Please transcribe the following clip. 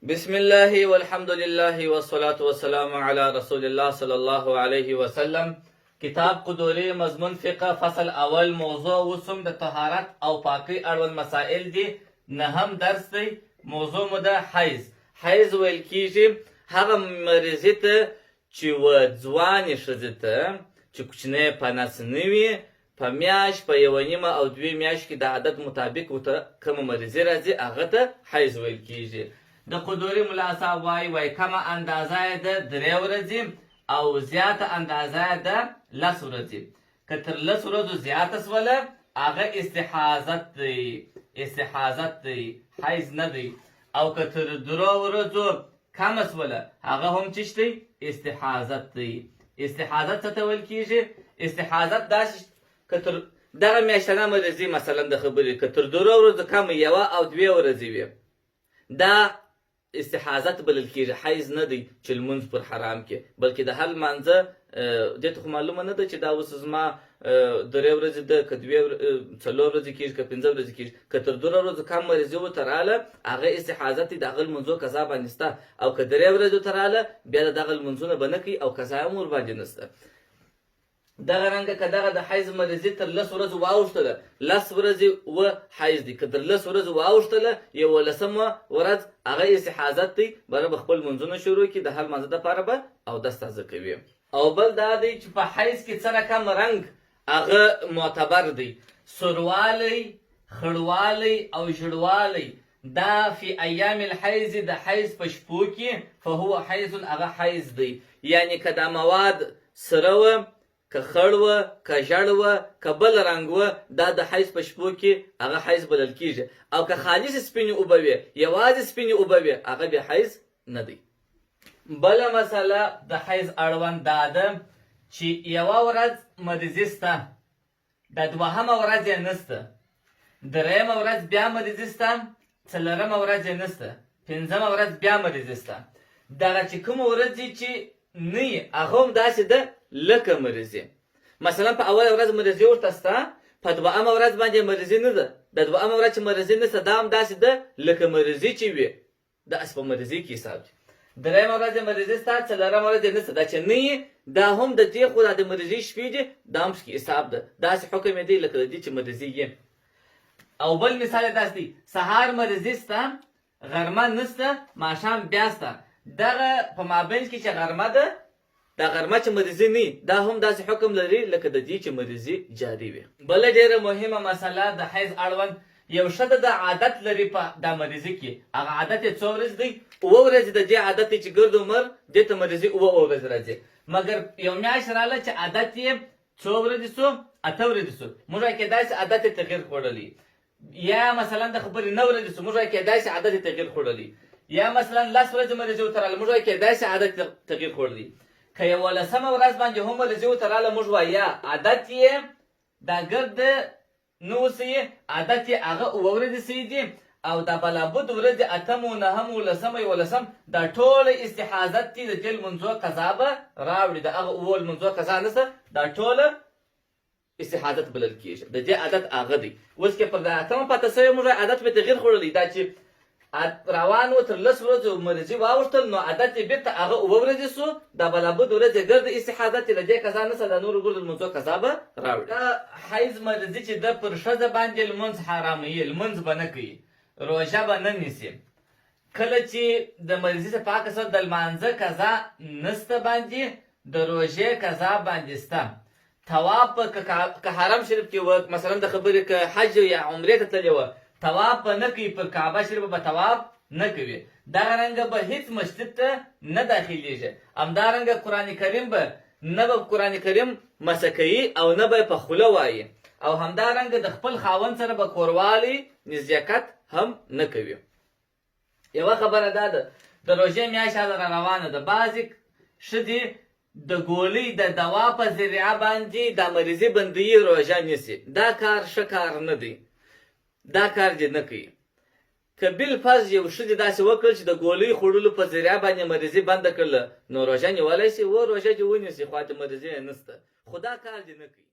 بسم الله والحمد لله والصلاة والسلام على رسول الله صلی الله علیه وسلم. کتاب قدوری، مضمون فقه، فصل اول، موضوع وسم د طهارت او پاکۍ اړوند مسائل دي. نهم درس دی. موضوع مو ده حیض. حیض ویل کیږي هغه مریضي ته چې و ځوانې ښځې ته چې کوچنی په نس نه وي، په میاشت، په یوه نیمه او دوې میاشتو کې د عادت مطابق ورته کومه مریضي راځي، هغه ته حیض ویل کیږي. د قدوري ملا صاحب وایي، وایي کمه اندازه یې ده درې ورځې او زیاته اندازه یې ده 10 ورځې. که تر 10 ورځو زیاته سوله، هغه استحاضت دی، استحاضت دی، حیض نه دی. او که تر درو ورځو کمه سوله، هغه هم چش دی؟ استحاضت دی. استحاضت څه ته ویل کیږي؟ استحاضت داسې که تر دغه میاشتنه مریضي، مثلا د خبرې، که تر درو ورځو کم یوه او دوې ورځې وي، دا استحاضت بلل کیږي، حیض نه دی چې لمونځ پر حرام کې، بلکې د هر لمانځه دې ته خو معلومه نه ده چې دا اوس زما درې ورځې ده که دوې، څلور ورځې کېږي که 5 ورځې کېږي. که تر درو ورځو کم مریضي ورته راله، هغه استحاضت دی، د هغه لمونځو قضا باندې سته. او که درې ورځې ورته راله، بیا د دغه لمونځونه به نه کوي او قضا هم ورباندې نسته. دغه رنګه که دغه د حیض مریضي تر 10 ورځو واوښتله، 10 ورځې و حیض دی، که تر 10 ورځو واوښتله، 11مه ورځ هغه استحاضت دی، بره به خپل لمونځونه شروع کړي، د هر لمانځه دپاره به اودس تازه کوي. او بل دا دی چې په حیض کې څه رقم رنګ هغه معتبر دی؟ سوروالی، خړوالی او ژړوالی دا فی ایام الحیض، د حیض په شپو کې، فهو حیض، هغه حیض دی. یعنی که دا مواد سره وه، که خړ وه، که ژړ وه، که بل رنګ وه، دا د حیض په شپو کې هغه حیض بلل کیږي. او که خالص سپینې اوبه وي، یوازې سپینې اوبه وي، هغه بیا حیض نه دی. بله مسله د حیض اړوند دا ده چې یوه ورځ مریضي سته، دا دوهمه ورځ یې نسته، درېیمه ورځ بیا مریضي سته، څلورمه ورځ یې نسته، پنځمه ورځ بیا مریضي سته. دغه چې کومه ورځې چې نه وي، هغه هم داسې ده لکه مریضي. مثلا په اوله ورځ مریضي ورته سته، په دوهمه ورځ باندې مریضي نه ده، د دوهمه ورځ چې مریضي نسته، دا هم داسې ده لکه مریضي چې وي، د اس په مریضي کې حساب دي. درېیمه ورځ یې مریضي سته، څلورمه ورځ یې نسته، دا چې نه یي، دا هم د دې خو دا د مریضي شپې دي، دا هم پکې حساب ده، داسې حکم یې دی لکه د دې چې مریضي یي. او بل مثال یې داسې دی، سهار مریضي سته، غرمه نسته، ماښام بیا سته. دغه په مابین کې چې غرمه ده، دا غرمه چې مریضي نه، دا هم داسې حکم لري لکه د دې چې مریضي جاري وي. بله ډېره مهمه مسله د حیض اړوند، یو ښځه د عادت لري په دا مریضي کې، هغه عادت یې څو ورځې دی؟ 7 ورځې د دې عادت دی چې ګرد عمر دې ته مریضي 7 ورځې راځي. مګر یو میاشت راله چې عادت یې څو ورځې سو؟ 8 ورځې سو. موږ وایو کېدای شي عادت یې تغیر خوړلی، یا مثلا د خبرې 9 ورځې سو، موږ وایو کېدای شي عادت یې تغیر خوړلی، یا مثلا 10 ورځې مریضي ورته راله، موږ وایو کېدای شي عادت تغیر خوړلی. که 11مه ورځ باندې هم مریضي ورته راله، موږ وایو یا عادت یې دا ګرد نه وسیي، عادت یې هغه 7 ورځې سوي دي، او دا بلابد ورځې اتمو، نهمو، لسمو، 11 دا ټوله استحاضت دي، د دې لمونځو قضا به راوړي. د هغه 7 لمونځو قضا نسته، دا ټوله استحاضت بلل کېږي، د دې عادت هغه دی. اوس کې پر دا اتمه پاته سوې، موږ عادت به تغیر خوړلی، دا چې روان و تر 10 ورځو مریضي واوښتل، نو عادت یې بېرته هغه 7 ورځې سو، دا بلابد ورځې ګرد استحاضت یې، د دې قضا نسته، دا نورو ګردو لمونځو قضا به راوړي. دا حیض مریضي چې ده پر ښځه باندې لمونځ حراموي، لمونځ به نه کوي، روژه به نه نیسي. کله چې د مریضي څخه پاکه سوه، د لمانځه قضا نسته باندې، د روژې قضا باندې سته. طواف به که حرم شریف کې وه، مثلا د خبرې که حج یا عمرې ته تللې وه، طواف به نه کوي، پر کعبه شریف به طواف نه کوي. دغه رنګه به هیڅ مسجد ته نه داخلیږي. همدارنګه قرآن کریم به نه به قرآن کریم مسح کوي او نه به په خوله وایي، او همدارنګه د خپل خاوند سره به کوروالی نزدېکت هم نه کوي. یوه خبره دا ده، د روژې میاشت را روانه ده، بعضې ښځې د ګولۍ د دوا په ذریعه باندې دا مریضي بندوي، روژه نیسي. دا کار ښه کار نه دی، دا کار دې نه کوي. که بالفرض یو ښځې داسې وکړل چې د ګولۍ خوړلو په ذریعه باندې مریضي بنده کړله، نو روژه نیولی شي، و روژه دې ونیسي، خو د مریضي یې نسته، خو دا کار دې نه کوي.